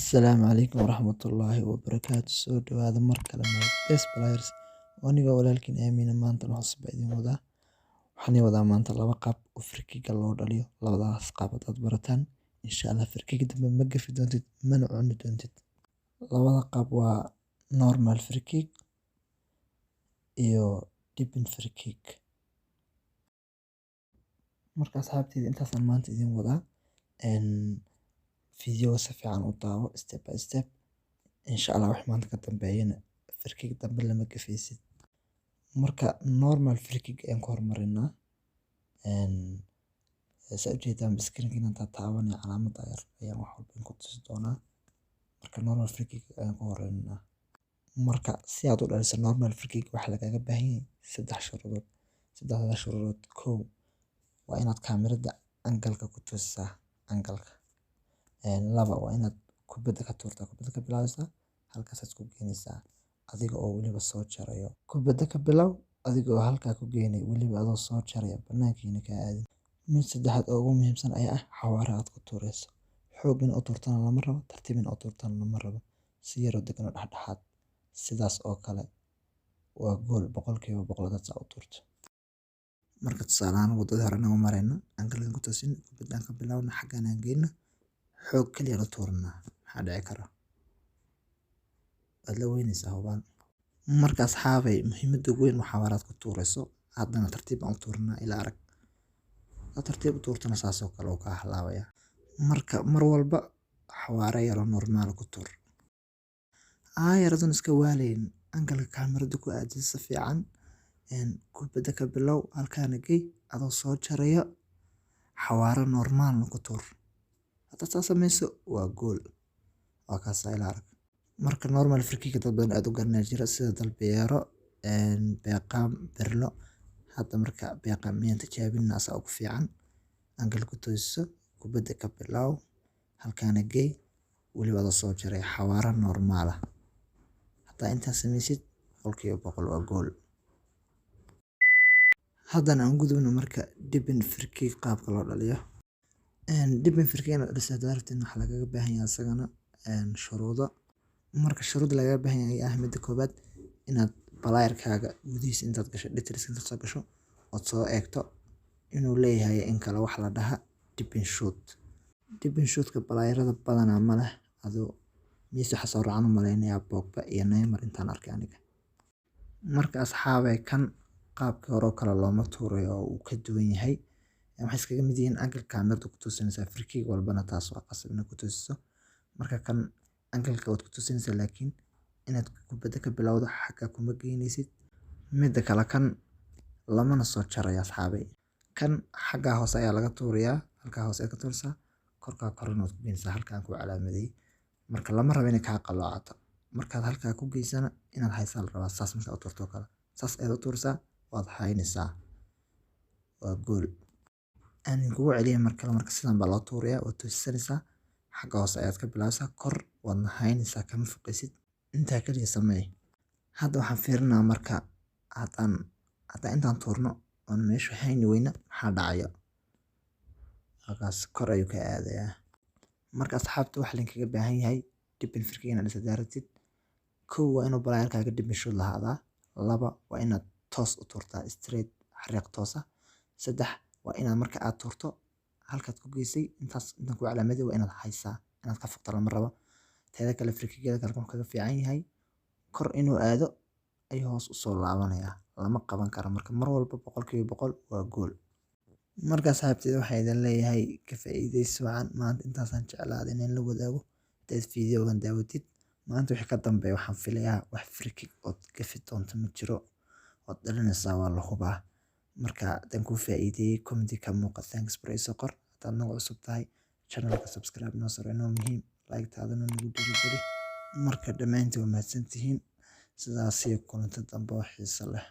Asalaamu calaykum waraxmatullaahi wabarakaatu. Soo dhawaada mar kale, my best players. Anigoo walaalkiin Aamina, maanta wax cusub baa idin wadaa. Waxaan idin wadaa maanta laba qaab oo free kick loo dhaliyo. Labadaas qaab hadaad barataan, insha Allah free kick dambe ma gafi doontid, mana cuni doontid. Labada qaab waa normal free kick iyo dipping free kick. Marka asxaabteyda, intaasaan maanta idin wadaa. Video si fiican u daawo, step by step. Insha Allah wax maanta ka dambeeyana free kick dambe lama gafaysid. Marka normal free kick ayaan ku hormarinaa. Saa ujeedaan, screen inaan taabanaya calaamadda yar ayaan wax walba ku tusi doonaa. Marka normal free kick ayaan ku horeynaa. Marka si aad u dhaliso normal free kick, waxaa lagaaga baahan yahay saddex shuruudood. Saddexdaas shuruudood: kow, waa inaad kaamirada angle-ka ku tusisaa angle-ka. Laba, waa inaad kubadda ka tuurtaa, kubadda ka bilaabaysaa, halkaasaad ku geynaysaa adiga oo weliba soo jarayo. Kubadda ka bilow adiga oo halkaa ku geynay, weliba adoo soo jaraya, banaankiina ka aadin. Mid saddexaad oo ugu muhiimsan ayaa ah xawaare aad ku tuurayso. Xoog in u tuurtana lama rabo, tartiib in u tuurtana lama rabo. Si yar oo degan oo dhexdhexaad. Sidaas oo kale waa gool 100% hadaad saa u tuurto. Marka tusaale ahaan, waddada hore anagoo marayno, angle-kan ku toosin, kubaddaan ka bilowno, xaggan aan geyno, xoog kaliya la tuurnaa, maxaa dhici kara? Waad la weynaysaa hubaan. Marka asxaabay, muhiimadda ugu weyn waa xawaaraad ku tuurayso. Haddana tartiib baan u tuurnaa, ila arag. Hadaad tartiib u tuurtana, saas oo kale wuu kaa halaabaya. Marka mar walba xawaare yar oo normal ku tuur. Aayar adoon iska waalayn, angle-ka kaamirada ku aadis si fiican. Kubadda ka bilow, halkaana gey adoo soo jaraya, xawaare normal ku tuur. Hadaad saa sameyso, waa gool. Waa kaas, ila arag. Marka normal free kick dad badan aad u garanaya jira, sida Del Piero, Beckham, Pirlo. Hadda marka Beckham miyaan tijaabin, asaa ugu fiican. Angle ku toosiso, kubadda ka bilow, halkaana gey, weliba adoo soo jaray, xawaare normal ah. Hadaa intaas sameysid, 100% waa gool. Haddana aan gudubno marka dipping free kick qaabka loo dhaliyo. Dipping free kick inaad dhaliso hadaad rabtid, waxaa lagaga baahan yahay asagana shuruudo. Marka shuruuda lagaga baahan yahay ayaa ah mida koowaad, inaad player-kaaga gudihiisa intaad gasho, details intaad soo gasho, ood soo eegto inuu leeyahay in kale wax la dhaha dipping shoot. Dipping shoot-ka player-ada badanaa ma leh. Aduu Messi waxaa soo raacaan u maleynayaa Pogba iyo Neymar intaan arkay aniga. Marka asxaabay, kan qaabkii hore oo kale looma tuurayo oo uu ka duwan yahay. Waxay iskaga mid yihiin angle kaamirada ku toosinaysaa. Free kick walbana taas waa qasab inaad ku toosiso. Marka kan angle-ka waad ku toosinaysaa, laakiin inaad kubadda ka bilowdo xagga kuma geynaysid. Mida kale, kan lamana soo jarayo, asxaabay. Kan xagga hoose ayaa laga tuurayaa, halkaa hoose ayaad ka tuuraysaa, korkaa korena waad ku geynaysaa halkaan ku calaamadeeyay. Marka lama rabo inay kaa qaloocato. Markaad halkaa ku geysana, inaad haysaa la rabaa, saas markaa u tuurto oo kale. Saas ayaad u tuuraysaa, waad haynaysaa. Waa gool. Aan kugu celiyo mar kale. Marka sidan baa loo tuurayaa: waad toosisanaysaa, xagga hoose ayaad ka bilaabaysaa, kor waadna haynaysaa, kama foqaysid. Intaa kaliya sameey. Hadda waxaan fiirinaa marka haddaan intaan tuurno oon meesha hayni weyna, maxaa dhacayo? Halkaas kor ayuu ka aadayaa. Marka asxaabta, waxa lainkaga baahan yahay dipping free kick inaad dhaliso hadaad rabtid: kow, waa inuu player-kaaga dipping shoot lahaadaa. Laba, waa inaad toos u tuurtaa, straight, xariiq toos ah. Saddex, waa inaad marka aad tuurto halkaad ku geysay, intaas intaan ku calaamadiyay, waa inaad haysaa, inaad ka fogto lama rabo. Teeda kale, free kick-yada kale wuxuu kaga fiican yahay, kor inuu aado ayuu hoos usoo laabanayaa, lama qaban karo. Marka mar walba 100% waa gool. Marka asxaabteyda, waxaan idin leeyahay ka faa'iidaysi wacan. Maanta intaasaan jeclaaday inaan la wadaago. Hadaad fiidiyogan daawatid, maanta wixii ka dambeeya waxaan filayaa wax free kick ood gafi doonto ma jiro, ood dhalinaysaa, waa la hubaa. Marka haddaan kuu faa'iideeyey, comment ka muuqa "thanks bro" isoo qor. Haddaad nagu cusub tahay channelka, subscribe noo saro, inoo muhiim, like-taadana nagu dhiirigeli. Marka dhammaantiin waa mahadsantihiin. Sidaas iyo kulanti dambe oo xiiso leh.